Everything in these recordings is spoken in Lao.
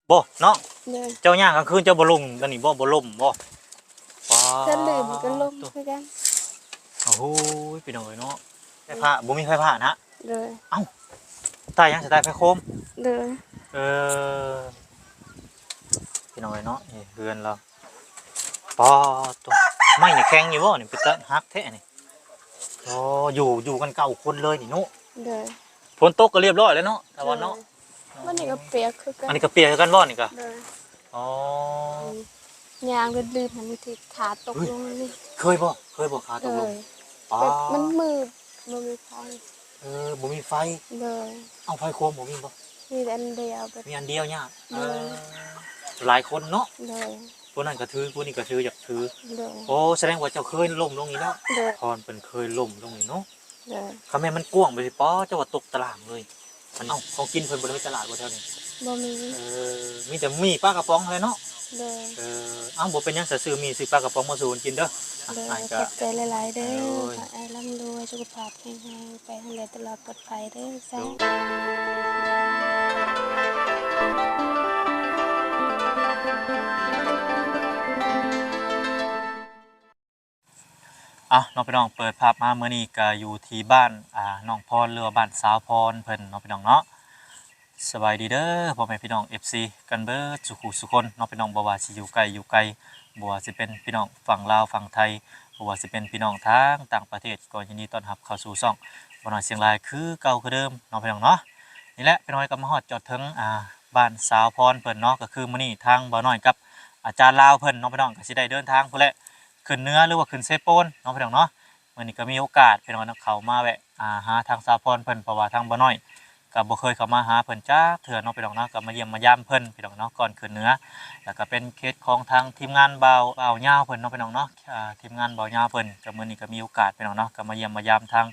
ບໍ່ເນາະ? ໂດຍ. ເຈົ້າຍ່າງກາງຄືນເຈົ້າບໍ່ລົງອັນນີ້ບໍ່ ບໍ່ລົ້ມບໍ່? ປາດ ຖ້າລືມກໍລົ້ມຄືກັນ. ໂອ້ໂຫ ພີ່ນ້ອງເອີຍເນາະ ໄຟຟ້າ ບໍ່ມີໄຟຟ້ານະ? ໂດຍ. ເອົ້າ ຕາຍຫຍັງ ສະຕາຍໄຟໂຄມ? ໂດຍ. ເອີ ພີ່ນ້ອງເອີຍເນາະ ນີ້ເຮືອນລາວ. ປາດໂທ້ ໄມ້ນີ້ແຂງຢູ່ບໍ່ນີ້? ເປັນຕາຮັກແທ້ນີ້. ອໍ ຢູ່ ຢູ່ກັນເກົ້າຄົນເລີຍນີ້ເນາະ? ໂດຍ. ຝົນຕົກກໍລຽບຮ້ອຍແລ້ວເນາະ ຕາວັນເນາະ? ໂດຍ. ອັນນີ້ກໍປຽກຄືກັນ. ອັນນີ້ກໍປຽກຄືກັນບໍ່ນີ້ກະ? ໂດຍ. ອໍ ອືມ ຍ່າງລື່ນໆ ມັນທີ່ຂາຕົກລົງນີ້. ເຄີຍບໍ່? ເຄີຍບໍ່ຂາຕົກລົງ? ໂດຍ. ປາດ ແບບມັນມືດ ບໍ່ມີໄຟ. ເອີ ບໍ່ມີໄຟ. ໂດຍ. ເອົາ ໄຟໂຄມບໍ່ມີບໍ່? ມີແຕ່ອັນດຽວ ແບບ ມີອັນດຽວຍາກ. ໂດຍ. ເອີ ຫຼາຍຄົນເນາະ? ໂດຍ. ຜູ້ນັ້ນກໍຖື ຜູ້ນີ້ກໍຖື ຢາກຖື. ໂດຍ. ໂອ້ ສະແດງວ່າເຈົ້າເຄີຍລົ້ມລົງນີ້ເນາະ? ໂດຍ. ພອນເພິ່ນເຄີຍລົ້ມລົງນີ້ເນາະ? ໂດຍ. ຄັນແມ່ນມັນກວ້າງໄປຊິ ປາດ ເຈົ້າວ່າຕົກຕະລ່າງເລີຍ. ເອົາ ຂອງກິນເພິ່ນບໍ່ໄດ້ມີຕະຫຼາດບໍ່ແຖວນີ້? ບໍ່ມີ. ເອີ ມີແຕ່ໝີ່ປາກະປ໋ອງເລີຍເນາະ? ໂດຍ. ເອີ ເອົ້າ ບໍ່ເປັນຫຍັງ ສະ ຊື້ໝີ່ ຊື້ປາກະປ໋ອງມາສູ່ກິນເດີ. ໂດຍ. ອ້າຍກໍ ຂອບໃຈຫຼາຍໆເດີ. ໂດຍ. ໃຫ້ອ້າຍລ່ຳລວຍ ສຸຂະພາບແຂງແຮງໄປຫັ້ນແຫຼະ ຕະຫຼອດປອດໄພເດີ. ສາທຸ. ອ່ະ ເນາະ ພີ່ນ້ອງ ເປີດພາບມາມື້ນີ້ກະຢູ່ທີ່ບ້ານ ອ່າ ນ້ອງພອນ ຫຼືວ່າບ້ານສາວພອນເພິ່ນເນາະ ພີ່ນ້ອງເນາະ. ສະບາຍດີເດີພໍ່ແມ່ພີ່ນ້ອງ ເອັຟຊີ ກັນເບິດສູ່ຄູ່ສູ່ຄົນເນາະ ພີ່ນ້ອງ ບໍ່ວ່າຊິຢູ່ໃກ້ຢູ່ໄກ ບໍ່ວ່າຊິເປັນພີ່ນ້ອງຝັ່ງລາວຝັ່ງໄທ ບໍ່ວ່າຊິເປັນພີ່ນ້ອງທາງຕ່າງປະເທດ ກໍຍິນດີຕ້ອນຮັບເຂົ້າສູ່ຊ່ອງບ່າວນ້ອຍຊຽງລາຍຄືເກົ່າຄືເດີມເນາະ ພີ່ນ້ອງເນາະ. ນີ້ແຫຼະ ພີ່ນ້ອງ ກໍມາຮອດຈອດເຖິງ ອ່າ ບ້ານສາວພອນເພິ່ນເນາະ ກໍຄືມື້ນີ້ທາງບ່າວນ້ອຍກັບອາຈານລາວເພິ່ນເນາະ ພີ່ນ້ອງ ກໍຊິໄດ້ເດີນທາງພຸ້ນແຫຼະ ຂຶ້ນເໜືອ ຫຼືວ່າຂຶ້ນເຊໂປນເນາະ ພີ່ນ້ອງເນາະ. ມື້ນີ້ກໍມີໂອກາດ ພີ່ນ້ອງເນາະ ເຂົ້າມາແວະ ອ່າ ຫາທາງສາວພອນເພິ່ນ ເພາະວ່າທາງບ່າວນ້ອຍກໍບໍ່ເຄີຍເຂົ້າມາຫາເພິ່ນຈັກເທື່ອເນາະ ພີ່ນ້ອງເນາະ. ກໍມາຢ້ຽມມາຢາມເພິ່ນ ພີ່ນ້ອງເນາະ ກ່ອນຂຶ້ນເໜືອ. ແລ້ວກໍເປັນເຂດຂອງທາງທີມງານບ່າວ ບ່າວຍາວເພິ່ນເນາະ ພີ່ນ້ອງເນາະ. ອ່າ ທີມງານບ່າວຍາວເພິ່ນ ກໍມື້ນີ້ກໍມີໂອກາດ ພີ່ນ້ອງເນາະ ກໍມາຢ້ຽມມາຢາມທາງ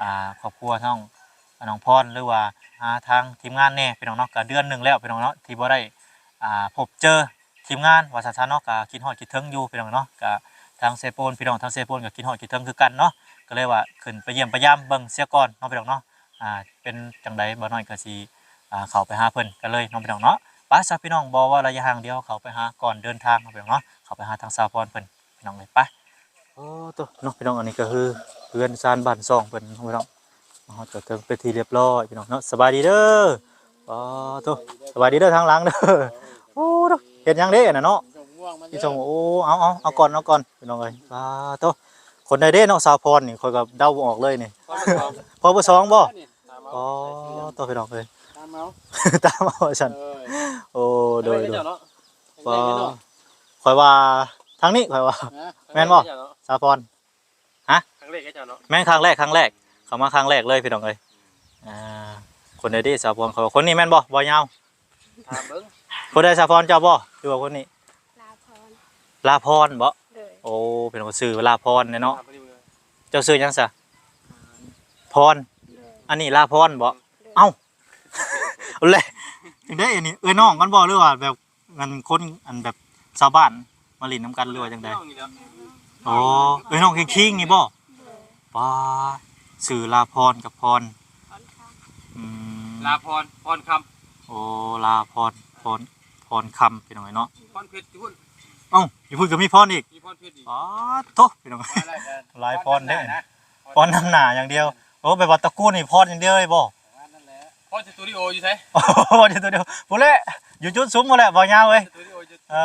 ອ່າ ຄອບຄົວທາງ ອ່າ ນ້ອງພອນ ຫຼືວ່າຫາທາງທີມງານແດ່ ພີ່ນ້ອງເນາະ. ກໍເດືອນໜຶ່ງແລ້ວ ພີ່ນ້ອງເນາະ ທີ່ບໍ່ໄດ້ ອ່າ ພົບເຈີ ທີມງານວ່າຊັ້ນຊະເນາະ ກະຄິດຮອດຄິດເຖິງຢູ່ ພີ່ນ້ອງເນາະ. ກະທາງເຊໂປນ ພີ່ນ້ອງທາງເຊໂປນກະຄິດຮອດຄິດເຖິງຄືກັນເນາະ ກະເລີຍວ່າຂຶ້ນໄປຢ້ຽມໄປຢາມເບິ່ງເສຍກ່ອນເນາະ ພີ່ນ້ອງເນາະ. ອ່າ ເປັນຈັ່ງໃດ ບ່າວນ້ອຍກະຊິ ອ່າ ເຂົ້າໄປຫາເພິ່ນກັນເລີຍເນາະ ພີ່ນ້ອງເນາະ. ໄປ ຊະ ພີ່ນ້ອງ ບໍ່ເວົ້າໄລຍະຫ່າງ ດຽວເຂົ້າໄປຫາກ່ອນເດີນທາງເນາະ ພີ່ນ້ອງເນາະ ເຂົ້າໄປຫາທາງສາວພອນເພິ່ນ ພີ່ນ້ອງເອີຍ ໄປ. ໂອ້ໂຕ ເນາະ ພີ່ນ້ອງ ອັນນີ້ກໍຄືເຮືອນຊານບ້ານຊ່ອງເພິ່ນເນາະ ພີ່ນ້ອງ. ມາຮອດກໍເຖິງເປັນທີ່ຮຽບຮ້ອຍ ພີ່ນ້ອງເນາະ. ສະບາຍດີເດີ. ອໍ ໂທ້ ສະບາຍດີເດີທາງຫຼັງເດີ. ໂອ້ ໂທ້ ເຮັດຫຍັງເດ້ນະເນາະ? ອີ່ສົງ ໂອ້ ເອົາ ເອົາ ເອົາກ່ອນ ເອົາກ່ອນ ພີ່ນ້ອງເອີຍ. ປາໂທ້ ຄົນໃດເດ້ເນາະ ສາວພອນນີ້ ຂ້ອຍກໍເດົາບໍ່ອອກເລີຍນີ້. ພໍ່ເບີສອງບໍ່? ອໍ ໂທ້ ພີ່ນ້ອງເອີຍ ຕາມເອົາ ຕາມເອົາວ່າຊັ້ນ. ໂອ້ ໂດຍ ໂດຍ. ປາ ຂ້ອຍວ່າທາງນີ້ ຂ້ອຍວ່າ ແມ່ນບໍ່ ສາວພອນ? ຮະ? ຄັ້ງແລກເດ້ເຈົ້າເນາະ? ແມ່ນ ຄັ້ງແລກ ຄັ້ງແລກ ເຂົ້າມາຄັ້ງແລກເລີຍ ພີ່ນ້ອງເອີຍ. ອ່າ ຄົນໃດເດ້ສາວພອນ? ເຂົາວ່າຄົນນີ້ແມ່ນບໍ່ ບໍ່ຍາວ? ຖາມເບິ່ງ ຄົນໃດສາວພອນ ເຈົ້າບໍ່ ຫຼືວ່າຄົນນີ້? ລາພອນ ລາພອນບໍ່? ໂດຍ. ໂອ້ ພີ່ນ້ອງ ຊື່ລາພອນເດ້ເນາະ. ເຈົ້າຊື່ຫຍັງຊະ? ພອນ. ໂດຍ. ອັນນີ້ລາພອນບໍ່? ໂດຍ. ເອົ້າ ເອົາແຫຼະ ຈັ່ງໃດອັນນີ້ ເອື້ອຍນ້ອງກັນບໍ່ ຫຼືວ່າແບບ ອັນຄົນ ອັນແບບຊາວບ້ານມາຫຼິ້ນນຳກັນ ຫຼືວ່າຈັ່ງໃດ? ອໍ ເອື້ອຍນ້ອງຄິງໆນີ້ບໍ່? ປາ ຊື່ລາພອນກັບພອນ. ອືມ ລາພອນ ພອນຄຳ. ໂອ້ ລາພອນ ພອນ ພອນຄຳ ພີ່ນ້ອງເອີຍເນາະ. ພອນເພັດຢູ່ພຸ້ນ. ເອົ້າ ຢູ່ພຸ້ນກໍມີພອນອີກ? ມີພອນເພັດອີກ. ປາໂທ້ ພີ່ນ້ອງ ຫຼາຍພອນເດ້ ພອນນຳໜ້າຢ່າງດຽວ. ໂອ້ ແບບວ່າຕະກູນນີ້ພອນຢ່າງດຽວເລີຍບໍ່? ປະມານນັ້ນແຫຼະ. ພອນສະຕູດິໂອຢູ່ໃສ? ພອນສະຕູດິໂອ ພຸ້ນແຫຼະ ຢູ່ຈຸດຊຸມພຸ້ນແຫຼະ ບໍ່ຍາວເອີຍ. ເອີ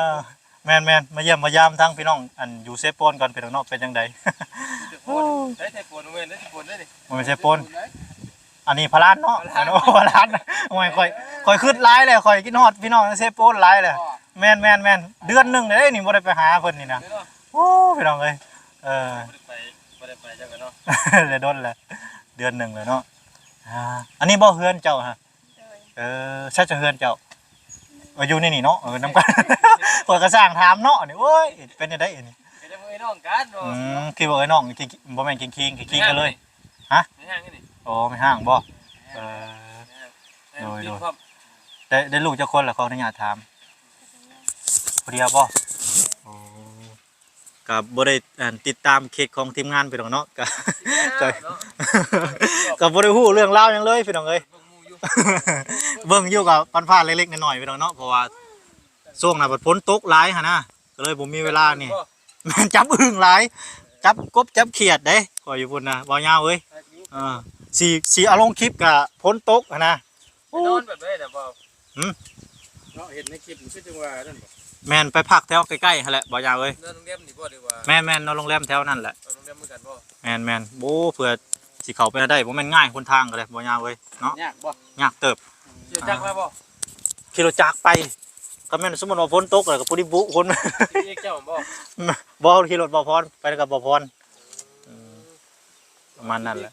ແມ່ນໆ ມາຢ້ຽມມາຢາມທາງພີ່ນ້ອງ ອັນຢູ່ເຊໂປນກ່ອນ ພີ່ນ້ອງເນາະ ເປັນຈັ່ງໃດ? ໂອ້ ໃສເຊໂປນ ບໍ່ແມ່ນເຊໂປນເດ້ນີ້ ບໍ່ແມ່ນເຊໂປນ. ອັນນີ້ພະລານເນາະ. ພະລານ ໂອ້ ພະລານ. ໂອ້ຍ ຂ້ອຍ ຂ້ອຍຄຶດຫຼາຍແລ້ວ ຂ້ອຍຄິດຮອດພີ່ນ້ອງເຊໂປນຫຼາຍແລ້ວ. ແມ່ນໆໆ ເດືອນໜຶ່ງເດ້ນີ້ ບໍ່ໄດ້ໄປຫາເພິ່ນນີ້ນະ. ໂອ້ ພີ່ນ້ອງເອີຍ ເອີ ບໍ່ໄດ້ໄປ ບໍ່ໄດ້ໄປຈັກເນາະ ໄດ້ດົນແລ້ວ ເດືອນໜຶ່ງແລ້ວເນາະ. ອ່າ ອັນນີ້ບໍ່ເຮືອນເຈົ້າຮະ? ໂດຍ. ເອີ ໃສຈະເຮືອນເຈົ້າ? ເອີ ຢູ່ໃນນີ້ເນາະ ເອີ ນຳກັນ. ຂ້ອຍກໍຊ່າງຖາມເນາະນີ້ ໂອ້ຍ ເປັນຈັ່ງໃດອັນນີ້? ກໍຈະເປັນພີ່ນ້ອງກັນເນາະ. ອືມ ຄິດວ່າເອື້ອຍນ້ອງ ບໍ່ແມ່ນຄິງໆ ຄິງໆກັນເລີຍ. ຮະ? ແມ່ນຫຍັງນີ້? ອໍ ແມ່ນຫ້າງບໍ່? ເອີ ໂດຍໆ ໄດ້ ໄດ້ລູກຈັກຄົນລະ ຂໍອະນຸຍາດຖາມ? ຜູ້ດຽວບໍ່? ໂອ້ ກໍບໍ່ໄດ້ ອັນ ຕິດຕາມເຂດຂອງທີມງານ ພີ່ນ້ອງເນາະ ກໍ ກໍ ກໍບໍ່ໄດ້ຮູ້ເລື່ອງລາວຫຍັງເລີຍ ພີ່ນ້ອງເອີຍ. ເບິ່ງຢູ່ ກໍຜ່ານໆເລັກໆນ້ອຍໆ ພີ່ນ້ອງເນາະ ເພາະວ່າ ຊ່ວງນັ້ນບັດຝົນຕົກຫຼາຍຫັ້ນນະ ກໍເລີຍບໍ່ມີເວລານີ້. ແມ່ນຈັບອຶ່ງຫຼາຍ ຈັບກົບຈັບຂຽດເດ້ ຂ້ອຍຢູ່ພຸ້ນນະ ເວົ້າຍາວເອີຍ. ເອີ ຊິ ຊິເອົາລົງຄລິບກະຝົນຕົກຫັ້ນນະ. ໄປນອນແບບໃດນະບໍ່? ຫື? ເນາະ ເຫັນໃນຄລິບມັນຄືຈັ່ງວ່ານັ້ນບໍ່? ແມ່ນ ໄປພັກແຖວໃກ້ໆຫັ້ນແຫຼະ ເວົ້າຍາວເອີຍ. ນອນໂຮງແຮມນີ້ບໍ່ ຫຼືວ່າ? ແມ່ນໆ ນອນໂຮງແຮມແຖວນັ້ນແຫຼະ. ນອນໂຮງແຮມຄືກັນບໍ່? ແມ່ນໆ. ໂອ້ ເພື່ອຊິເຂົ້າໄປໄດ້ ບໍ່ແມ່ນງ່າຍ ຫົນທາງກໍໄດ້ ເວົ້າຍາວເອີຍເນາະ. ຍາກບໍ່? ຍາກເຕີບ. ຂີ່ລົດຈັກມາບໍ່? ຂີ່ລົດຈັກໄປ. ກໍແມ່ນສົມມຸດວ່າຝົນຕົກແລ້ວກໍພໍດີບຸຄົນ. ຂີ່ເອກເຈົ້າບໍ່? ບໍ່ ຂີ່ລົດບ່າວພອນ ໄປກັບບ່າວພອນ. ອືມ ປະມານນັ້ນແຫຼະ.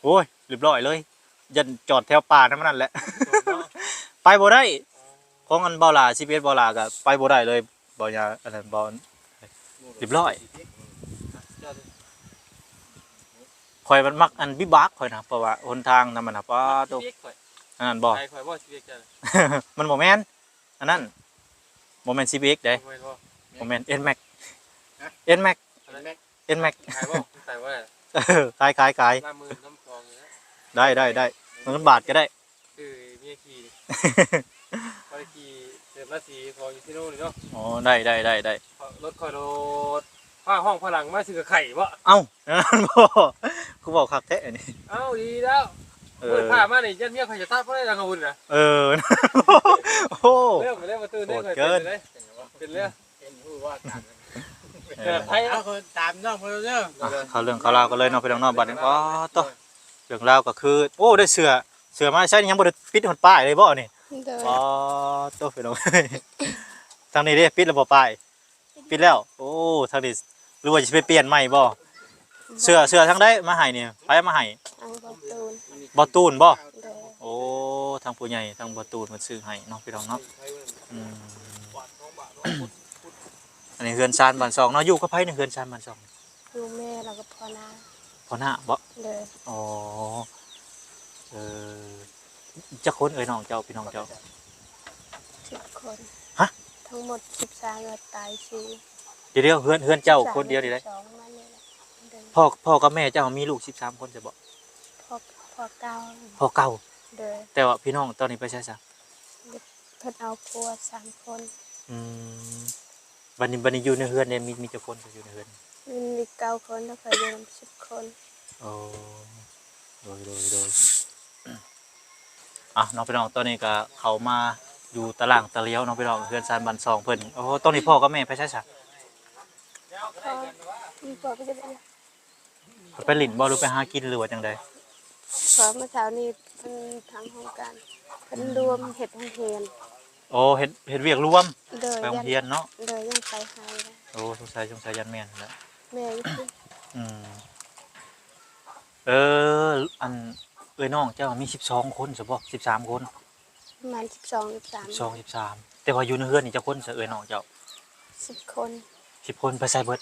ໂອ້ຍ ລຽບຮ້ອຍເລີຍ ຢ້ານຈອດແຖວປ່ານຳນັ້ນແຫຼະ. ໄປບໍ່ໄດ້ ຂອງອັນບ່າວຫຼ້າ ຊີພີເອັສ ບ່າວຫຼ້າກໍໄປບໍ່ໄດ້ເລີຍ. ບໍ່ຢາ ອັນນັ້ນບໍ່ ລຽບຮ້ອຍ. ຂ້ອຍມັນມັກອັນວິບາກຂ້ອຍນະ ເພາະວ່າຫົນທາງນຳມັນນະ ປາໂຕ ອັນນັ້ນບໍ່? ມັນບໍ່ແມ່ນອັນນັ້ນ ບໍ່ແມ່ນຊີພີເອັກເດ້. ບໍ່ແມ່ນ ເອັນແມັກ ເອັນແມັກ ເອັນແມັກ. ຂາຍບໍ່? ຂາຍບໍ່ໄດ້. ເອີ ຂາຍ ຂາຍ ຂາຍ. ໄດ້ ໄດ້ ໄດ້ ເງິນບາດກໍໄດ້. ຄືເມຍຂີ່ ຂ້ອຍຂີ່ເຕີມລາສີຂອງຢູ່ເຊໂນນີ້ເນາະ. ອໍ ໄດ້ ໄດ້ ໄດ້ ໄດ້. ລົດຂ້ອຍໂລດ ພາຫ້ອງພາຫຼັງມາຊື້ກັບໄຂ່ບໍ່? ເອົ້າ ນັ້ນບໍ່ ຄືເວົ້າຄັກແທ້ອັນນີ້. ເອົ້າ ດີແລ້ວ. ເອີ ໂອ້ຍ ພາມານີ້ ຢ້ານເມຍຂ້ອຍຈະຕັດບໍ່ໄດ້ນະ ຂະບຸນນະ. ເອີ ໂອ້ ເລື່ອງ ເລື່ອງປະຕູນີ້ ໂຫດເກີນ. ເປັນເລີຍ ເປັນເລີຍ. ເອີ ເອົາ ຕາມນ້ອງເພິ່ນເດີ. ອ່ະ ເຂົ້າເລື່ອງເຂົ້າລາວກັນເລີຍເນາະ ພີ່ນ້ອງເນາະ. ບັດນີ້ ອໍ ໂຕ ເລື່ອງລາວກໍຄື ໂອ້ ໄດ້ເສື້ອ ເສື້ອມາໃຊ້ນີ້ ຍັງບໍ່ໄດ້ປິດຮອດປ້າຍເລີຍບໍ່ນີ້? ໂດຍ. ອໍ ໂຕ ພີ່ນ້ອງ ທາງນີ້ເດ້ ປິດແລ້ວບໍ່ປ້າຍ? ປິດແລ້ວ. ໂອ້ ທາງນີ້ ຫຼືວ່າຊິໄປປ່ຽນໃໝ່ບໍ່? ເສື້ອ ເສື້ອທາງໃດມາໃຫ້ນີ້? ໃຜເອົາມາໃຫ້? ທາງບ່າວຕູນ. ບ່າວຕູນບໍ່? ໂດຍ. ໂອ້ ທາງຜູ້ໃຫຍ່ ທາງບ່າວຕູນເພິ່ນຊື້ໃຫ້ເນາະ ພີ່ນ້ອງເນາະ. ອືມ ອັນນີ້ເຮືອນຊານບ້ານຊ່ອງເນາະ. ຢູ່ກັບໃຜໃນເຮືອນຊານບ້ານຊ່ອງ? ຢູ່ແມ່ ແລ້ວກໍພໍ່ນ້າ. ພໍ່ນ້າບໍ່? ໂດຍ. ອໍ ເອີ ຈັກຄົນເອີຍ ນ້ອງເຈົ້າ ພີ່ນ້ອງເຈົ້າ? ສິບຄົນ. ຮະ? ທັງໝົດສິບສາມ ແລ້ວຕາຍສີ່. ດຽວໆ ເຮືອນ ເຮືອນເຈົ້າຄົນດຽວນີ້ໄດ໋. ພໍ່ ພໍ່ກັບແມ່ເຈົ້າມີລູກສິບສາມຄົນຊະບໍ່? ພໍ່ ພໍ່ເກົ່າ. ພໍ່ເກົ່າ. ໂດຍ. ແຕ່ວ່າພີ່ນ້ອງຕອນນີ້ໄປໃສຊະ? ເພິ່ນເອົາຜົວສາມຄົນ. ອືມ ບັດນີ້ ບັດນີ້ຢູ່ໃນເຮືອນນີ້ມີ ມີຈັກຄົນຢູ່ໃນເຮືອນ? ມີ ມີເກົ້າຄົນ ແລ້ວຂ້ອຍຢູ່ນຳສິບຄົນ. ໂອ້ ໂດຍ ໂດຍ ໂດຍ. ອ່ະ ເນາະ ພີ່ນ້ອງ ຕອນນີ້ກໍເຂົ້າມາຢູ່ຕະລ່າງຕະຫຼຽວເນາະ ພີ່ນ້ອງ ເຮືອນຊານບ້ານຊ່ອງເພິ່ນ. ໂອ້ ຕອນນີ້ພໍ່ກັບແມ່ໄປໃສຊະ? ພໍ່ ມີພໍ່ໄປເຮັດວຽກ. ເພິ່ນໄປຫຼິ້ນບໍ່ ຫຼືໄປຫາກິນ ຫຼືວ່າຈັ່ງໃດ? ເພາະມື້ເຊົ້ານີ້ເພິ່ນທາງຫ້ອງການ ເພິ່ນລວມເຮັດໂຮງຮຽນ. ໂອ້ ເຮັດ ເຮັດວຽກລວມ. ໂດຍ. ໄປໂຮງຮຽນເນາະ. ໂດຍ. ຢ້ານໄປໄຮ. ໂອ້ ສົງໄສ ສົງໄສຢ້ານແມ່ນແຫຼະ. ແມ່ຢູ່. ອືມ ເອີ ອັນ ເອື້ອຍນ້ອງເຈົ້າມີສິບສອງຄົນຊະບໍ່? ສິບສາມຄົນ. ປະມານສິບສອງ ສິບສາມ. ສິບສອງ ສິບສາມ. ແຕ່ວ່າຢູ່ໃນເຮືອນນີ້ຈັກຄົນຊະ ເອື້ອຍນ້ອງເຈົ້າ? ສິບຄົນ. ສິບຄົນ ໄປໃສເບິດ?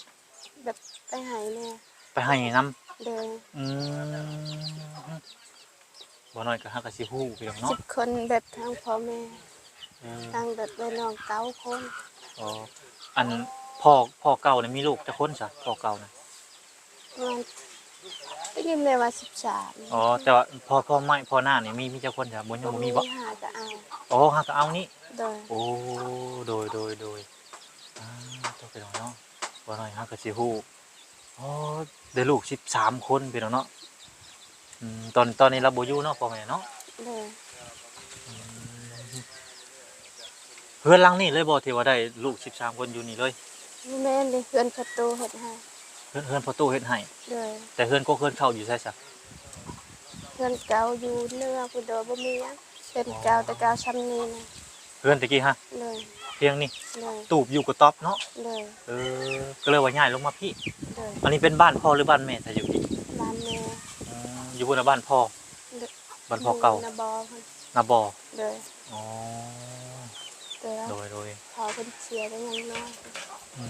ແບບໄປໄຮ່ແດ່. ໄປໄຮ່ນຳ? ໂດຍ. ອືມ ບໍ່ນ້ອຍກໍຫາກະຊິຮູ້ ພີ່ນ້ອງເນາະ. ສິບຄົນ ແບບທັງພໍ່ແມ່ ອືມ ທັງແບບເອື້ອຍນ້ອງເກົ້າຄົນ. ອໍ ອັນພໍ່ ພໍ່ເກົ່ານີ້ມີລູກຈັກຄົນຊະ? ພໍ່ເກົ່ານະ ປະມານ ໄດ້ຍິນແມ່ວ່າສິບສາມ. ອໍ ແຕ່ວ່າພໍ່ ພໍ່ໃໝ່ ພໍ່ນ້ານີ້ມີ ມີຈັກຄົນຊະ? ບໍ່ ຍັງບໍ່ມີບໍ່? ມີ ຫາກໍເອົາ. ອໍ ຫາກໍເອົານີ້. ໂດຍ. ໂອ້ ໂດຍ ໂດຍ ໂດຍ. ອ່າ ໂຕ ພີ່ນ້ອງເນາະ ບໍ່ນ້ອຍຫາກໍຊິຮູ້. ອໍ ໄດ້ລູກສິບສາມຄົນ ພີ່ນ້ອງເນາະ. ອືມ ຕອນ ຕອນນີ້ລາວບໍ່ຢູ່ເນາະ ພໍ່ແມ່ເນາະ. ໂດຍ. ອືມ ເຮືອນຫຼັງນີ້ເລີຍບໍ່ ທີ່ວ່າໄດ້ລູກສິບສາມຄົນ ຢູ່ນີ້ເລີຍ? ບໍ່ແມ່ນເດ້ ເຮືອນພໍ່ຕູ້ເຮັດໃຫ້. ເຮືອນ ເຮືອນພໍ່ຕູ້ເຮັດໃຫ້. ໂດຍ. ແຕ່ເຮືອນກົກເຮືອນເຂົ້າຢູ່ໃສຊະ? ເຮືອນເກົ່າຢູ່ເໜືອພຸ້ນ ໂດຍ ບໍ່ມີຫຍັງ. ເຮືອນເກົ່າ ອໍ ແຕ່ເກົ່າຊ່ຳນີ້ນະ. ເຮືອນແຕ່ກີ້ຫະ? ໂດຍ. ພຽງນີ້? ໂດຍ. ຕູບຢູ່ກະຕ໊ອບເນາະ? ໂດຍ. ເອີ ກໍເລີຍວ່າຍ້າຍລົງມາພີ້. ໂດຍ. ອັນນີ້ເປັນບ້ານພໍ່ ຫຼື ບ້ານແມ່ ຖ້າຢູ່ພີ້? ບ້ານແມ່. ອືມ ຢູ່ພຸ້ນນະ ບ້ານພໍ່? ໂດຍ. ບ້ານພໍ່ເກົ່າ? ນາບໍ່ພຸ້ນ. ນາບໍ່? ໂດຍ. ອໍ ໂດຍ ໂດຍ ໂດຍ. ພໍ່ເພິ່ນເສຍໄປຍັງນ້ອຍ. ອື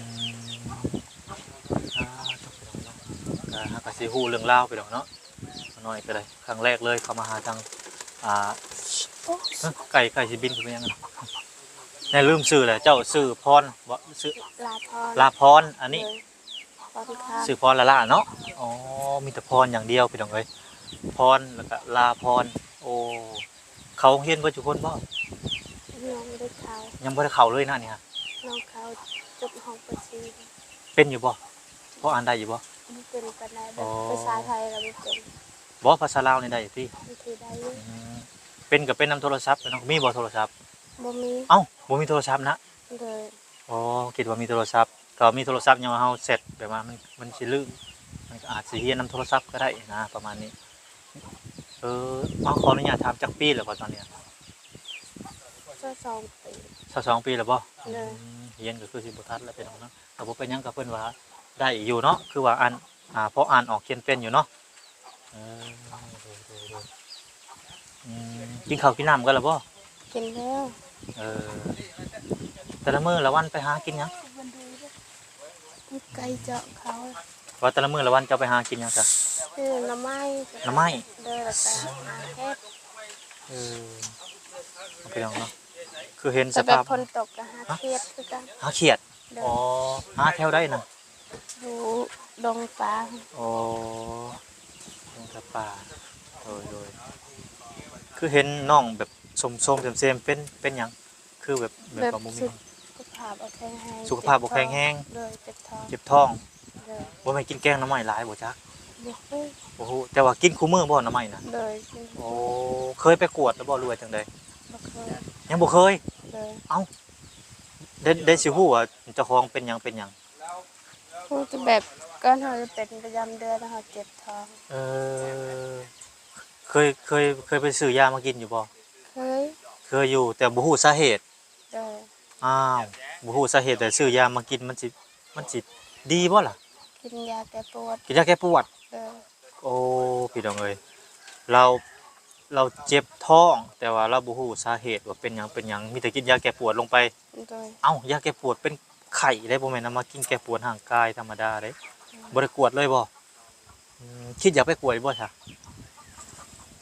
ມ ອ່າ ໂຕ ພີ່ນ້ອງເນາະ ກໍຫາກະຊິຮູ້ເລື່ອງລາວ ພີ່ນ້ອງເນາະ. ນ້ອຍກໍໄດ້ ຄັ້ງແລກເລີຍເຂົ້າມາຫາທາງ ອ່າ ໂອ້ ເອີ ໄກ່ ໄກ່ຊິບິນຂຶ້ນໄປຫຍັງນະ? ແນ່ ລືມຊື່ແລ້ວ. ເຈົ້າຊື່ພອນບໍ່? ຊື່ ລາພອນ. ລາພອນ. ອັນນີ້ ໂດຍ ພອນຄຳ. ຊື່ພອນລະລະເນາະ. ໂດຍ. ອໍ ມີແຕ່ພອນຢ່າງດຽວ ພີ່ນ້ອງເອີຍ ພອນ ແລ້ວກໍລາພອນ. ໂອ້ ເຂົ້າໂຮງຮຽນເບິດທຸກຄົນບໍ່? ຍັງບໍ່ໄດ້ເຂົ້າ ຍັງບໍ່ໄດ້ເຂົ້າເລີຍນະນີ້ຮະ. ນ້ອງເຂົ້າຈົບຫ້ອງ ປ.ສີ່ ເປັນຢູ່ບໍ່? ພໍອ່ານໄດ້ຢູ່ບໍ່? ບໍ່ເປັນປານໃດ ແບບ ອໍ ພາສາໄທລະບໍ່ເປັນ. ບໍ່ ພາສາລາວນີ້ໄດ້ຕິ? ບາງທີໄດ້ຢູ່. ອືມ ເປັນກໍເປັນນຳໂທລະສັບເນາະ. ມີບໍ່ໂທລະສັບ? ບໍ່ມີ. ເອົ້າ ບໍ່ມີໂທລະສັບນະ? ໂດຍ. ອໍ ຄິດວ່າມີໂທລະສັບ. ຖ້າມີໂທລະສັບ ຍັງວ່າເຮົາແຊັດ ແບບວ່າມັນ ມັນຊິລືມ ມັນກໍອາດຊິຮຽນນຳໂທລະສັບກໍໄດ້ນະ ປະມານນີ້. ເອີ ເອົາ ຂໍອະນຸຍາດຖາມ ຈັກປີແລ້ວກໍຕອນນີ້? ຊາວສອງປີ. ຊາວສອງປີແລ້ວບໍ່? ໂດຍ. ອືມ ຮຽນກໍຄືຊິບໍ່ທັນແລ້ວ ພີ່ນ້ອງເນາະ. ກໍບໍ່ເປັນຫຍັງ ກໍເພິ່ນວ່າໄດ້ຢູ່ເນາະ ຄືວ່າອ່ານ ອ່າ ພໍອ່ານອອກຂຽນເປັນຢູ່ເນາະ. ເອີ ໂດຍ ໂດຍ ໂດຍ. ອືມ ກິນເຂົ້າກິນນ້ຳກັນແລ້ວບໍ່? ກິນແລ້ວ. ເອີ ແຕ່ລະມື້ລະວັນໄປຫາກິນຫຍັງ? ໄກ່ເຈາະເຂົາ. ວ່າແຕ່ລະມື້ລະວັນເຈົ້າໄປຫາກິນຫຍັງຊະ? ຊື້ໜໍ່ໄມ້. ໜໍ່ໄມ້? ໂດຍ ແລ້ວກໍຫາເຫັດ. ເອີ ພີ່ນ້ອງເນາະ ຄືເຫັນສະພາບ ແບບຝົນຕົກກໍຫາຂຽດຄືກັນ. ຫາຂຽດ? ໂດຍ. ອໍ ຫາແຖວໃດນະ? ຢູ່ດົງປາ. ອໍ ດົງຕາປາ. ໂດຍ ໂດຍ. ຄືເຫັນນ້ອງແບບໂຊມໆເຊມໆ ເປັນ ເປັນຫຍັງ? ຄືແບບ ແບບ ແບບວ່າບໍ່ມີ ສຸຂະພາບບໍ່ແຂງແຮງ. ສຸຂະພາບບໍ່ແຂງແຮງ. ໂດຍ ເຈັບທ້ອງ. ເຈັບທ້ອງ. ໂດຍ. ບໍ່ແມ່ນກິນແກງໜໍ່ໄມ້ຫຼາຍບໍ່ຈັກ? ບໍ່ຮູ້. ບໍ່ຮູ້ ແຕ່ວ່າກິນຄູ່ມື້ບໍ່ໜໍ່ໄມ້ນະ? ໂດຍ ກິນ. ໂອ້ ເຄີຍໄປກວດແລ້ວບໍ່ ຫຼືວ່າຈັ່ງໃດ? ບໍ່ເຄີຍ. ຍັງບໍ່ເຄີຍ? ໂດຍ. ເອົ້າ ໄດ້ ໄດ້ຊິຮູ້ວ່າເຈົ້າຂອງເປັນຫຍັງ ເປັນຫຍັງ? ຮູ້ແຕ່ແບບກ່ອນເຮົາຈະເປັນປະຈຳເດືອນ ແລ້ວເຮົາເຈັບທ້ອງ. ເອີ ເຄີຍ ເຄີຍ ເຄີຍໄປຊື້ຢາມາກິນຢູ່ບໍ່? ເຄີຍ. ເຄີຍຢູ່ ແຕ່ບໍ່ຮູ້ສາເຫດ. ໂດຍ. ອ້າວ ບໍ່ຮູ້ສາເຫດ ແຕ່ຊື້ຢາມາກິນ ມັນຊິ ມັນຊິດີບໍ່ລະ? ກິນຢາແກ້ປວດ. ກິນຢາແກ້ປວດ? ໂດຍ. ໂອ້ ພີ່ນ້ອງເອີຍ ລາວ ລາວເຈັບທ້ອງ ແຕ່ວ່າລາວບໍ່ຮູ້ສາເຫດວ່າເປັນຫຍັງ ເປັນຫຍັງ ມີແຕ່ກິນຢາແກ້ປວດລົງໄປ. ໂດຍ. ເອົ້າ ຢາແກ້ປວດເປັນໄຂ້ເດ້ ບໍ່ແມ່ນເອົາມາກິນແກ້ປວດຮ່າງກາຍທຳມະດາເດ້. ອືມ. ບໍ່ໄດ້ກວດເລີຍບໍ່? ອືມ ຄິດຢາກໄປກວດຢູ່ບໍ່ຊະ?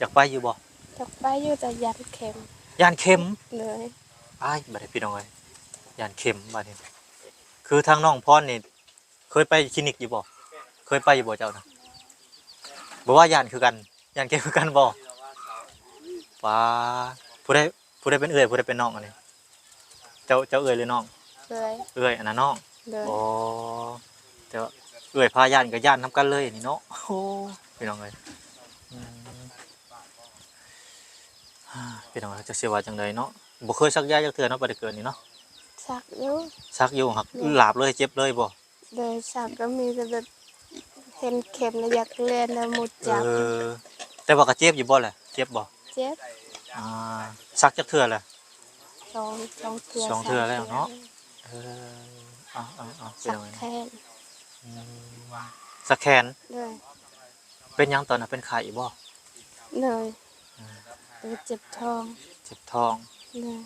ຢາກໄປຢູ່ບໍ່? ຢາກໄປຢູ່ ແຕ່ຢ້ານເຂັມ. ຢ້ານເຂັມ? ໂດຍ. ອ້າຍ ບາດນີ້ພີ່ນ້ອງເອີຍ ຢ້ານເຂັມບາດນີ້. ຄືທາງນ້ອງພອນນີ້ ເຄີຍໄປຄລີນິກຢູ່ບໍ່? ເຄີຍໄປຢູ່ບໍ່ເຈົ້ານະ? ບໍ່ວ່າຢ້ານຄືກັນ ຢ້ານແກ້ຄືກັນບໍ່? ປາ ຜູ້ໃດ ຜູ້ໃດເປັນເອື້ອຍ ຜູ້ໃດເປັນນ້ອງອັນນີ້? ເຈົ້າ ເຈົ້າເອື້ອຍຫຼືນ້ອງ? ເອື້ອຍ. ເອື້ອຍ ອັນນັ້ນນ້ອງ. ໂດຍ. ອໍ ແຕ່ວ່າເອື້ອຍພາຢ້ານກໍຢ້ານນຳກັນເລີຍນີ້ເນາະ. ໂອ້ ພີ່ນ້ອງເອີຍ ອືມ ພີ່ນ້ອງເອີຍ ຈັກຊິວ່າຈັ່ງໃດເນາະ. ບໍ່ເຄີຍສັກຢາຈັກເທື່ອເນາະ ປະແຕ່ເກີດນີ້ເນາະ. ສັກຢູ່. ສັກຢູ່ ຫັກ ໂດຍ ລາບເລີຍ ເຈັບເລີຍບໍ່? ໂດຍ. ສັກກໍມີແຕ່ແບບເຫັນເຂັມແລ້ວຢາກແລ່ນແລ້ວໝົດຈັບ. ເອີ ແຕ່ວ່າກໍເຈັບຢູ່ບໍ່ລະ? ເຈັບບໍ່? ເຈັບ. ອ່າ ສັກຈັກເທື່ອລະ? ສອງ ສອງເທື່ອ. ສອງເທື່ອແລ້ວເນາະ. ເອີ ເອົາໆໆ ເປັນຫຍັງ? ສັກແຂນ. ອືມ ສັກແຂນ. ໂດຍ. ເປັນຫຍັງຕອນນັ້ນ ເປັນໄຂ້ບໍ່? ໂດຍ. ອືມ ເອີ ເຈັບທ້ອງ. ເຈັບທ້ອງ. ໂດຍ.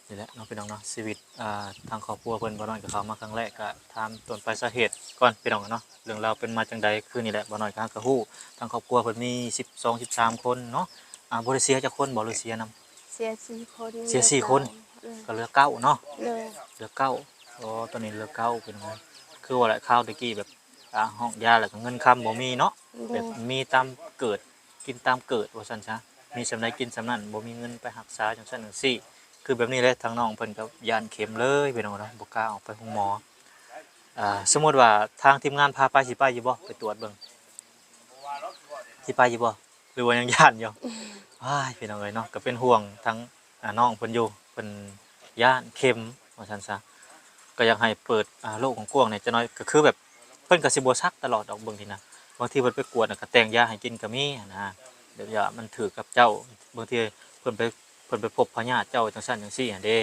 ອໍ ນີ້ແຫຼະເນາະ ພີ່ນ້ອງເນາະ ຊີວິດ ອ່າ ທາງຄອບຄົວເພິ່ນ. ບ່າວນ້ອຍກໍເຂົ້າມາຄັ້ງແລກ ກໍຖາມຕົ້ນປາຍສາເຫດກ່ອນ ພີ່ນ້ອງເນາະ ເລື່ອງລາວເປັນມາຈັ່ງໃດ. ຄືນີ້ແຫຼະ ບ່າວນ້ອຍກໍຫາກໍຮູ້ ທາງຄອບຄົວເພິ່ນມີສິບສອງ ສິບສາມຄົນເນາະ. ອ່າ ບໍ່ໄດ້ເສຍຈັກຄົນບໍ່ ຫຼືເສຍນຳ? ເສຍສີ່ຄົນ. ເສຍສີ່ຄົນ. ເຫຼືອເກົ້າ. ເອີ ກໍເຫຼືອເກົ້າເນາະ. ໂດຍ. ເຫຼືອເກົ້າ. ໂອ້ ຕອນນີ້ເຫຼືອເກົ້າ ພີ່ນ້ອງເອີຍ. ຄືວ່າແຫຼະ ຄາວແຕ່ກີ້ແບບ ອ່າ ຮ້ອງຢາແລ້ວກໍເງິນຄຳບໍ່ມີເນາະ. ໂດຍ. ແບບມີຕາມເກີດ ກິນຕາມເກີດວ່າຊັ້ນຊະ ມີສ່ຳໃດກິນສ່ຳນັ້ນ ບໍ່ມີເງິນໄປຮັກສາຈັ່ງຊັ້ນຈັ່ງຊີ້. ຄືແບບນີ້ແຫຼະ ທາງນ້ອງເພິ່ນກໍຢ້ານເຂັມເລີຍ ພີ່ນ້ອງເນາະ ບໍ່ກ້າອອກໄປໂຮງໝໍ. ອ່າ ສົມມຸດວ່າທາງທີມງານພາໄປ ຊິໄປຢູ່ບໍ່? ໄປກວດເບິ່ງ ຊິໄປຢູ່ບໍ່ ຫຼືວ່າຍັງຢ້ານຢູ່? ອ້າຍ ພີ່ນ້ອງເອີຍເນາະ ກໍເປັນຫ່ວງທາງ ອ່າ ນ້ອງເພິ່ນຢູ່ ເພິ່ນຢ້ານເຂັມວ່າຊັ້ນຊະ. ກໍຢາກໃຫ້ເປີດ ອ່າ ໂລກກວ້າງໆແດ່ຈັກໜ້ອຍ ກໍຄືແບບ ເພິ່ນກໍຊິບໍ່ສັກຕະຫຼອດດອກ ເບິ່ງນີ້ນະ. ບາງທີເພິ່ນໄປກວດນະ ກໍແຕ່ງຢາໃຫ້ກິນກໍມີຫັ້ນນະ ແບບຢາມັນຖືກກັບເຈົ້າ. ບາງທີເພິ່ນໄປ ເພິ່ນໄປພົບພະຍາດເຈົ້າຈັ່ງຊັ້ນຈັ່ງຊີ້ຫັ້ນເດ້.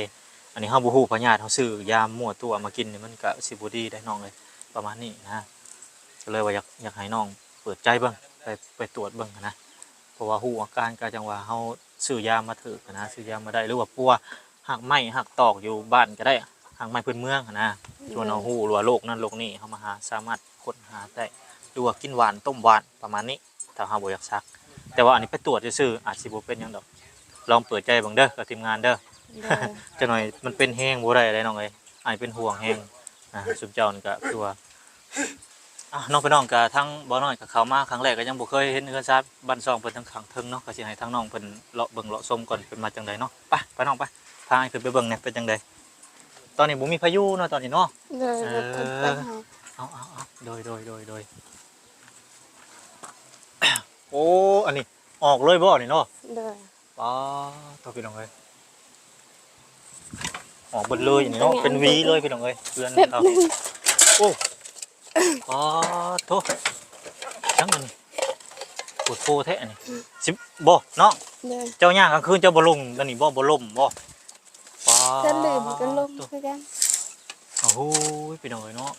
ອັນນີ້ເຮົາບໍ່ຮູ້ພະຍາດ ເຮົາຊື້ຢາມົ້ວຕົວະມາກິນນີ້ ມັນກໍຊິບໍ່ດີເດ້ນ້ອງເອີຍ ປະມານນີ້ນະ. ກໍເລີຍວ່າຢາກ ຢາກໃຫ້ນ້ອງເປີດໃຈເບິ່ງ ໄປ ໄປກວດເບິ່ງຫັ້ນນະ. ເພາະວ່າຮູ້ອາການກໍຈັ່ງວ່າເຮົາຊື້ຢາມາຖືກຫັ້ນນະ ຊື້ຢາມາໄດ້ ຫຼືວ່າປົວຮາກໄມ້ຮາກຕອກຢູ່ບ້ານກໍໄດ້ ຮາກໄມ້ພື້ນເມືອງຫັ້ນນະ. ໂດຍ. ສ່ວນເຮົາຮູ້ວ່າໂລກນັ້ນໂລກນີ້ ເຮົາມາຫາສາມາດຄົ້ນຫາໄດ້ ຫຼືວ່າກິນຫວານຕົ້ມຫວານປະມານນີ້ ຖ້າເຮົາບໍ່ຢາກສັກ. ແຕ່ວ່າອັນນີ້ໄປກວດຊື່ໆ ອາດຊິບໍ່ເປັນຫຍັງດອກ. ລອງເປີດໃຈເບິ່ງເດີກັບທີມງານເດີ. ໂດຍ. ຈັກໜ້ອຍມັນເປັນແຮງບໍ່ໄດ້ເດ້ນ້ອງເອີຍ ອ້າຍເປັນຫ່ວງແຮງ. ອ່າ ຊຸມເຈົ້ານີ້ກໍຄືວ່າ ອ່ະ ນ້ອງພີ່ນ້ອງ ກະທາງບ່າວນ້ອຍກະເຂົ້າມາຄັ້ງແລກ ກະຍັງບໍ່ເຄີຍເຫັນເຮືອນຊານບ້ານຊ່ອງເພິ່ນທາງຂ້າງເທິງເນາະ ກະຊິໃຫ້ທາງນ້ອງເພິ່ນເລາະເບິ່ງເລາະຊົມກ່ອນ ເພິ່ນວ່າຈັ່ງໃດເນາະ. ໄປ ໄປນ້ອງໄປ ພາອ້າຍຂຶ້ນໄປເບິ່ງແດ່ ເປັນຈັ່ງໃດ? ຕອນນີ້ບໍ່ມີໃຜຢູ່ເນາະ ຕອນນີ້ເນາະ. ໂດຍ ເອີ ລົດເພິ່ນໄປໃຫ້. ເອົາ ເອົາ ເອົາ ໂດຍ ໂດຍ ໂດຍ ໂດຍ. ໂອ້ ອັນນີ້ອອກເລີຍບໍ່ນີ້ເນາະ? ໂດຍ. ປາດໂທ້ ພີ່ນ້ອງເອີຍ ອອກເບິດເລີຍນີ້ເນາະ ເປັນຫວີເລີຍ ພີ່ນ້ອງເອີຍ ເຮືອນເຮົາ. ໂອ້ ປາດໂທ້ ຫຍັງອັນນີ້ ໂພດໂພແທ້ອັນນີ້. ອືມ ຊິບໍ່ເນາະ. ໂດຍ. ເຈົ້າຍ່າງກາງຄືນເຈົ້າບໍ່ລົງອັນນີ້ບໍ່ ບໍ່ລົ້ມບໍ່? ປາດ ຖ້າລືມກໍລົ້ມຄືກັນ. ໂອ້ໂຫ ພີ່ນ້ອງເອີຍເນາະ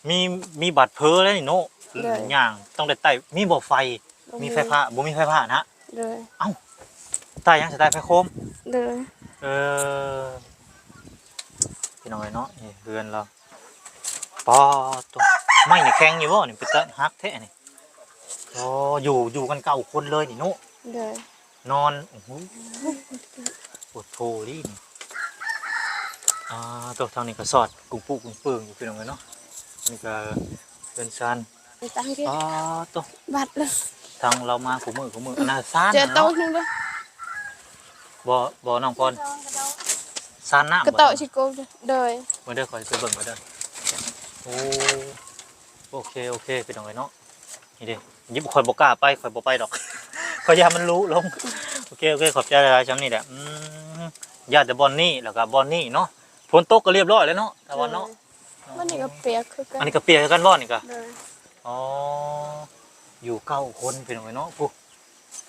ມີ ມີບາດເພີເລີຍນີ້ເນາະ. ໂດຍ. ຍ່າງຕ້ອງໄດ້ໄຕ່ ມີບໍ່ໄຟ? ບໍ່ມີ ມີໄຟຟ້າ ບໍ່ມີໄຟຟ້ານະ? ໂດຍ. ເອົ້າ ໃຕ້ຫຍັງ ສະ ໃຕ້ໄຟໂຄມ? ໂດຍ. ເອີ ພີ່ນ້ອງເອີຍເນາະ ນີ້ເຮືອນລາວ. ປາດໂທ້ ໄມ້ນີ້ແຂງຢູ່ບໍ່ນີ້ ເປັນຕາຮັກແທ້ນີ້. ອໍ ຢູ່ ຢູ່ກັນເກົ້າຄົນເລີຍນີ້ເນາະ. ໂດຍ. ນອນ ໂອ້ໂຫ ໂພດໂພລີ້ນີ້. ອ່າ ໂຕ ທາງນີ້ກໍສອດກຸງປຸກຸງເປິງຢູ່ ພີ່ນ້ອງເອີຍເນາະ. ນີ້ກໍເຮືອນຊານ ໄປຕັ້ງທີ່ ອໍ ໂຕ ບັດເລີຍ ທາງລາວມາຄູ່ມື້ຄູ່ມື້. ອັນນັ້ນຊານ ເຈີໂຕ ເນາະ ໜຶ່ງເດີ ບໍ່ ບໍ່ ນ້ອງພອນ ຊານນ້ຳ ກະເຕາະຊິໂກ. ໂດຍ. ມາເດີ ຂ້ອຍໄປເບິ່ງກ່ອນເດີ. ໂອ້ ໂອເຄ ໂອເຄ ພີ່ນ້ອງເອີຍເນາະ. ນີ້ເດ້ ຍິບ ຂ້ອຍບໍ່ກ້າໄປ ຂ້ອຍບໍ່ໄປດອກ ຂ້ອຍຢ້ານມັນຫຼຸລົງ. ໂອເຄ ໂອເຄ ຂອບໃຈຫຼາຍໆ ຊ່ຳນີ້ແຫຼະ. ອືມ ຢ້ານແຕ່ບ່ອນນີ້ ແລ້ວກໍບ່ອນນີ້ເນາະ. ຝົນຕົກກໍລຽບຮ້ອຍແລ້ວເນາະ ຕາວັນເນາະ. ໂດຍ. ບ່ອນນີ້ກໍປຽກຄືກັນ ອັນນີ້ກໍປຽກຄືກັນບໍ່ນີ້ກໍ? ໂດຍ. ອໍ ຢູ່ເກົ້າຄົນ ພີ່ນ້ອງເອີຍເນາະ. ພຸ້ນ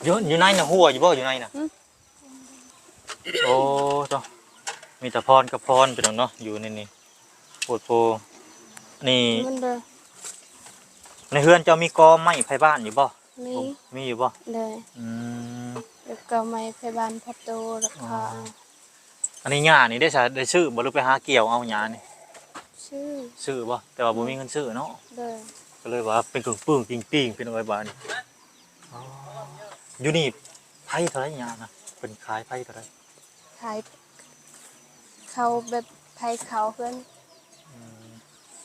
ຢູ່ ຢູ່ໃນນະ ຮົ່ວຢູ່ບໍ່ ຢູ່ໃນນະ? ຫື? ໂອ້ ໂທ້ ມີແຕ່ພອນກັບພອນ ພີ່ນ້ອງເນາະ ຢູ່ໃນນີ້ ໂພດໂພ. ນີ້ ມັນເດີ ໃນເຮືອນເຈົ້າມີກໍໄມ້ໄພບ້ານຢູ່ບໍ່? ມີ. ມີຢູ່ບໍ່? ໂດຍ. ອືມ ແລ້ວກໍໄມ້ໄພບ້ານ ພັດໂຕ ແລ້ວກໍ ອໍ ອັນນີ້ຫຍ້ານີ້ໄດ້ ໄດ້ຊື້ບໍ່ ຫຼືໄປຫາກ່ຽວເອົາຫຍ້ານີ້? ຊື້. ຊື້ບໍ່? ແຕ່ວ່າບໍ່ມີເງິນຊື້ເນາະ. ໂດຍ. ກໍເລີຍວ່າເປັນກຶ່ງປຶ້ງຕິ່ງໆ ພີ່ນ້ອງເອີຍ ບາດນີ້. ອໍ ຢູ່ນີ້ໄພເທົ່າໃດຫຍ້ານະ? ເພິ່ນຂາຍໄພເທົ່າໃດ? ຂາຍເຂົ້າແບບໄພເຂົ້າເຮືອນ. ອືມ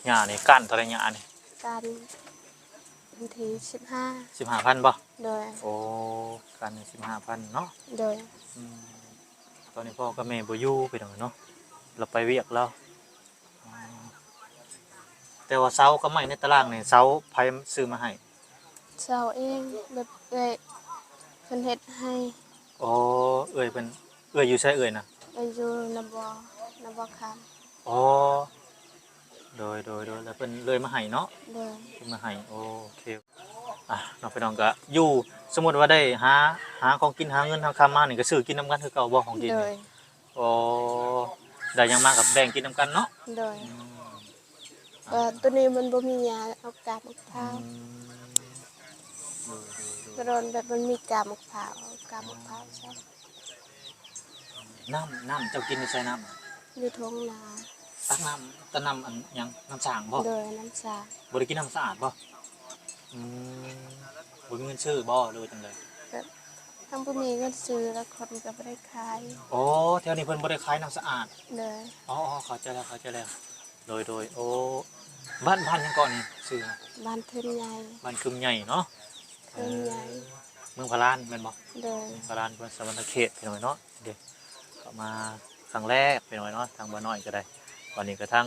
ຫຍ້ານີ້ກ້ານເທົ່າໃດຫຍ້ານີ້? ກ້ານວັນທີສິບຫ້າ ສິບຫ້າພັນບໍ່? ໂດຍ. ໂອ້ ກ້ານນີ້ສິບຫ້າພັນເນາະ. ໂດຍ. ອືມ ຕອນນີ້ພໍ່ກັບແມ່ບໍ່ຢູ່ ພີ່ນ້ອງເນາະ ລາວໄປວຽກລາວ. ອໍ ແຕ່ວ່າເສົາກັບໄມ້ໃນຕາລ່າງນີ້ ເສົາໃຜຊື້ມາໃຫ້? ເສົາເອງ ແບບເອື້ອຍເພິ່ນເຮັດໃຫ້. ອໍ ເອື້ອຍເພິ່ນ ເອື້ອຍຢູ່ໃສເອື້ອຍນະ? ເອື້ອຍຢູ່ນາບໍ່ ນາບໍ່ຄຳ. ອໍ ໂດຍ ໂດຍ ໂດຍ ແລ້ວເພິ່ນເລີຍມາໃຫ້ເນາະ? ໂດຍ. ເພິ່ນມາໃຫ້ ໂອເຄ. ອ່ະ ເນາະ ພີ່ນ້ອງ ກະຢູ່ ສົມມຸດວ່າໄດ້ຫາ ຫາຂອງກິນຫາເງິນຫາຄຳມານີ້ ກະຊື້ກິນນຳກັນຄືເກົ່າບໍ່ ຂອງກິນນີ້? ໂດຍ. ອໍ ໄດ້ຫຍັງມາກໍແບ່ງກິນນຳກັນເນາະ? ໂດຍ. ອືມ ເອີ ໂຕນີ້ມັນບໍ່ມີຫຍ້າ ເອົາກາບໝາກພ້າວ. ອືມ ໂດຍ ໂດຍ ໂດຍ. ກະໂດນແບບມັນມີກາບໝາກພ້າວ ເອົາກາບໝາກພ້າວໃສ່. ນ້ຳ ນ້ຳເຈົ້າກິນຢູ່ໃສນ້ຳ? ຢູ່ທົ່ງນາ. ຕັກນ້ຳ ແຕ່ນ້ຳອັນຫຍັງ? ນ້ຳສ້າງບໍ່? ໂດຍ ນ້ຳສ້າງ. ບໍ່ໄດ້ກິນນ້ຳສະອາດບໍ່? ອືມ ບໍ່ມີເງິນຊື້ບໍ່ ຫຼືວ່າຈັ່ງໃດ? ແບບ ທັງບໍ່ມີເງິນຊື້ ແລ້ວຄົນກໍບໍ່ໄດ້ຂາຍ. ອໍ ແຖວນີ້ເພິ່ນບໍ່ໄດ້ຂາຍນ້ຳສະອາດ. ໂດຍ. ອໍ ເຂົ້າໃຈແລ້ວ ເຂົ້າໃຈແລ້ວ. ໂດຍ ໂດຍ. ໂອ້ ບ້ານ ບ້ານຫຍັງເກາະນີ້ ຊື່? ບ້ານທຶນໃຫຍ່. ບ້ານທຶນໃຫຍ່ເນາະ. ເອີ ເມືອງພະລານແມ່ນບໍ່? ໂດຍ. ເມືອງພະລານ ແຂວງສະຫວັນນະເຂດ ພີ່ນ້ອງເນາະ. ເດ້ ເຂົ້າມາຄັ້ງແລກ ພີ່ນ້ອງເນາະ ທາງບ່າວນ້ອຍກໍໄດ້. ວັນນີ້ກໍທາງ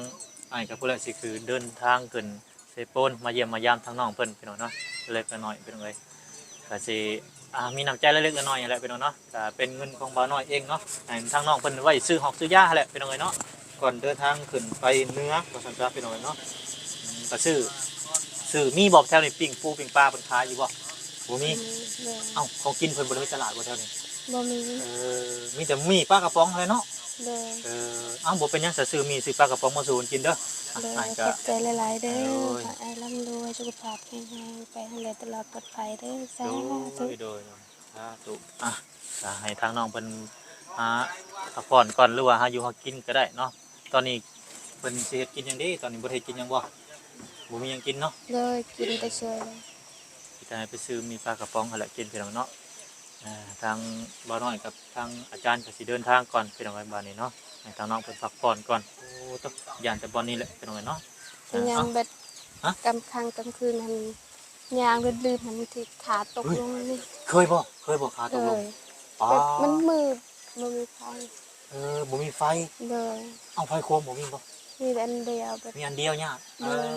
ອ້າຍກໍພຸ້ນແຫຼະ ຊິຄືເດີນທາງຂຶ້ນ ເຊໂປນ ມາຢ້ຽມມາຢາມທາງນ້ອງເພິ່ນ ພີ່ນ້ອງເນາະ ເລັກໆນ້ອຍໆ ພີ່ນ້ອງເອີຍ. ກະຊິ ອ່າ ມີນ້ຳໃຈເລັກໆນ້ອຍໆນີ້ແຫຼະ ພີ່ນ້ອງເນາະ. ກະເປັນເງິນຂອງບ່າວນ້ອຍເອງເນາະ ໃຫ້ທາງນ້ອງເພິ່ນໄວ້ຊື້ຮອກຊື້ຢາຫັ້ນແຫຼະ ພີ່ນ້ອງເອີຍເນາະ. ກ່ອນເດີນທາງຂຶ້ນໄປເໜືອ ວ່າຊັ້ນຊະ ພີ່ນ້ອງເອີຍເນາະ. ອືມ ກະຊື້ ຊື້ ມີບໍ່ແຖວນີ້ ປີ້ງປູປີ້ງປາເພິ່ນຂາຍຢູ່ບໍ່? ບໍ່ມີ. ອືມ ເອົ້າ ຂອງກິນເພິ່ນບໍ່ໄດ້ມີຕະຫຼາດບໍ່ແຖວນີ້? ບໍ່ມີ. ເອີ ມີແຕ່ໝີ່ປາກະປ໋ອງຫັ້ນແຫຼະເນາະ. ໂດຍ. ເອີ ເອົ້າ ບໍ່ເປັນຫຍັງ ຊະ ຊື້ໝີ່ຊື້ປາກະປ໋ອງມາສູ່ກິນເດີ. ໂດຍ. ອ້າຍກໍຂອບໃຈຫຼາຍໆເດີ. ໂດຍ. ຂໍໃຫ້ອ້າຍລ່ຳລວຍ ສຸຂະພາບແຂງແຮງ ໄປຫັ້ນແຫຼະຕະຫຼອດປອດໄພເດີ. ສາທຸ. ໂດຍ ໂດຍ ໂດຍ. ສາທຸ. ອ່ະ ກະໃຫ້ທາງນ້ອງເພິ່ນ ອ່າ ພັກຜ່ອນກ່ອນ ຫຼືວ່າຫາຢູ່ຫາກິນກໍໄດ້ເນາະ. ຕອນນີ້ເພິ່ນຊິເຮັດກິນຫຍັງເດ? ຕອນນີ້ບໍ່ໄດ້ເຮັດກິນຫຍັງບໍ່? ບໍ່ມີຫຍັງກິນເນາະ. ໂດຍ. ກິນແຕ່ເຊີຍ ມີແຕ່ໃຫ້ໄປຊື້ໝີ່ປາກະປ໋ອງຫັ້ນແຫຼະກິນ ພີ່ນ້ອງເນາະ. ອ່າ ທາງບ່າວນ້ອຍກັບທາງອາຈານກໍຊິເດີນທາງກ່ອນ ພີ່ນ້ອງເອີຍ ບາດນີ້ເນາະ ໃຫ້ທາງນ້ອງເພິ່ນພັກຜ່ອນກ່ອນ. ໂອ້ ໂຕ ຢ້ານແຕ່ບ່ອນນີ້ແຫຼະ ພີ່ນ້ອງເອີຍເນາະ. ຍ່າງແບບ ຮະ? ກາງຄ່ຳກາງຄືນຫັ້ນ ຍ່າງລືມໆ ຫັ້ນ ບາງທີຂາຕົກລົງນີ້. ເຄີຍບໍ່? ເຄີຍບໍ່ຂາຕົກລົງ? ໂດຍ. ປາດ ແບບມັນມືດ ບໍ່ມີໄຟ. ເອີ ບໍ່ມີໄຟ. ໂດຍ. ເອົາ ໄຟໂຄມບໍ່ມີບໍ່? ມີແຕ່ອັນດຽວ ແບບ ມີອັນດຽວຍາກ. ໂດຍ.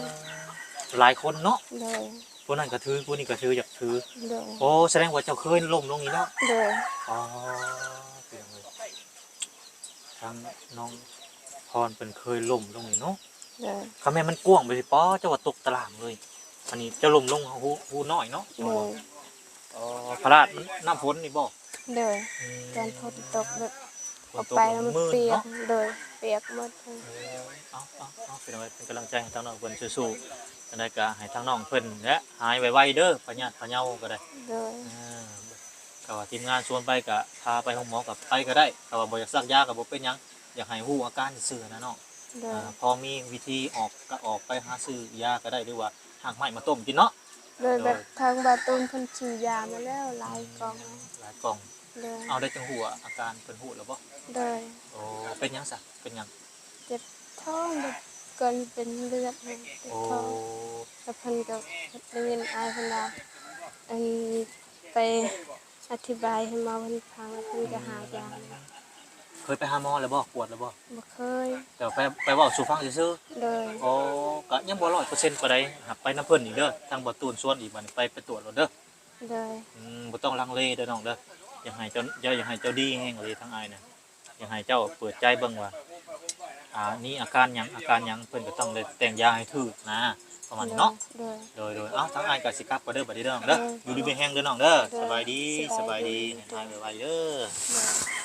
ເອີ ຫຼາຍຄົນເນາະ. ໂດຍ. ຜູ້ນັ້ນກໍຖື ຜູ້ນີ້ກໍຖື ຢາກຖື. ໂດຍ. ໂອ້ ສະແດງວ່າເຈົ້າເຄີຍລົ້ມລົງນີ້ເນາະ. ໂດຍ. ອໍ ເປັນຫຍັງເລີຍ ທາງນ້ອງພອນເພິ່ນເຄີຍລົ້ມລົງນີ້ເນາະ. ໂດຍ. ຄັນແມ່ນມັນກວ້າງໄປຊິ ປາດ ເຈົ້າວ່າຕົກຕະລ່າງເລີຍ. ອັນນີ້ເຈົ້າລົ້ມລົງຮູ ຮູນ້ອຍເນາະ. ໂດຍ. ອໍ ພະລາດນ້ຳຝົນນີ້ບໍ່? ໂດຍ. ອືມ ຕອນຝົນຕົກແບບ ຝົນຕົກ ເອົາໄປແລ້ວມັນ ມັນມືດ ປຽກ ເນາະ. ໂດຍ ປຽກໝົດ. ເອີ ເອົາ ເອົາ ເອົາ ພີ່ນ້ອງເອີຍ ເປັນກຳລັງໃຈໃຫ້ທາງນ້ອງເພິ່ນສູ້ໆ ຈັ່ງໃດກໍໃຫ້ທາງນ້ອງເພິ່ນແຫຼະ ຫາຍໄວໆເດີ ພະຍາດພະເຍົາກໍໄດ້. ໂດຍ. ເອີ ກໍວ່າທີມງານຊວນໄປກໍພາໄປໂຮງໝໍກໍໄປກໍໄດ້ ຖ້າວ່າບໍ່ຢາກສັກຢາກໍບໍ່ເປັນຫຍັງ ຢາກໃຫ້ຮູ້ອາການຊື່ໆນະເນາະ. ໂດຍ. ເອີ ພໍມີວິທີອອກກໍອອກໄປຫາຊື້ຢາກໍໄດ້ ຫຼືວ່າຮາກໄມ້ມາຕົ້ມກິນເນາະ. ໂດຍ. ໂດຍ. ແບບທາງບ່າວຕູນເພິ່ນຊື້ຢາມາແລ້ວຫຼາຍກ່ອງ. ອືມ ຫຼາຍກ່ອງ. ໂດຍ. ເອົາ ໄດ້ຈັ່ງຮູ້ອາການ ເພິ່ນຮູ້ແລ້ວບໍ່? ໂດຍ. ໂອ້ ເປັນຫຍັງຊະ? ເປັນຫຍັງ? ເຈັບທ້ອງ ແບບກ່ອນເປັນເລືອດ ເຈັບທ້ອງ. ໂອ້ ແລ້ວເພິ່ນກໍໄດ້ຍິນອ້າຍເພິ່ນວ່າ ອັນ ໄປ ອະທິບາຍໃຫ້ໝໍເພິ່ນຟັງ ແລ້ວເພິ່ນກໍຫາຢາ. ອືມ ເຄີຍໄປຫາໝໍແລ້ວບໍ່? ກວດແລ້ວບໍ່? ບໍ່ເຄີຍ. ແຕ່ໄປ ໄປເວົ້າສູ່ຟັງຊື່ໆ. ໂດຍ. ໂອ້ ກະຍັງບໍ່ຮ້ອຍເປີເຊັນປານໃດ ຫາກໄປນຳເພິ່ນອີກເດີ ທາງບ່າວຕູນຊວນອີກ ບາດນີ້ໄປ ໄປກວດໂລດເດີ. ໂດຍ. ອືມ ບໍ່ຕ້ອງລັງເລເດີນ້ອງເດີ ຢາກໃຫ້ເຈົ້າ ຢ່າ ຢາກໃຫ້ເຈົ້າດີແຮງເລີຍ ທາງອ້າຍນະ ຢາກໃຫ້ເຈົ້າເປີດໃຈເບິ່ງວ່າ ອ່າ ມີອາການຫຍັງ ອາການຫຍັງ ເພິ່ນກໍຕ້ອງໄດ້ແຕ່ງຢາໃຫ້ຖືກນະ ປະມານນີ້ເນາະ. ໂດຍ. ໂດຍ ໂດຍ ເອົ້າ ທາງອ້າຍກໍຊິກັບກ່ອນເດີ ບັດນີ້ເດີນ້ອງເດີ. ໂດຍ. ຢູ່ດີມີແຮງເດີນ້ອງເດີ. ໂດຍ. ສະບາຍດີ ສະບາຍດີ ສະບາຍດີ ໃຫ້ຫາຍໄວໆເດີ. ໂດຍ.